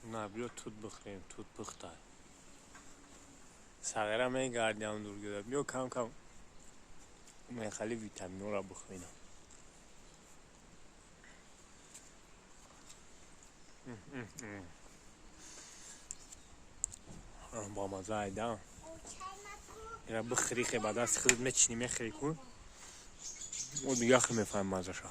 На, биё тут бихӯрем, тут пухта. Сағира мегардиам дургида. Биё кам кам мехали витаминора бихӯрем. Бамаза айда. Ира бихӯри, хе ба дасти худат мечинӣ, мехӯри ку. О, дига хе мефаҳми мазаша.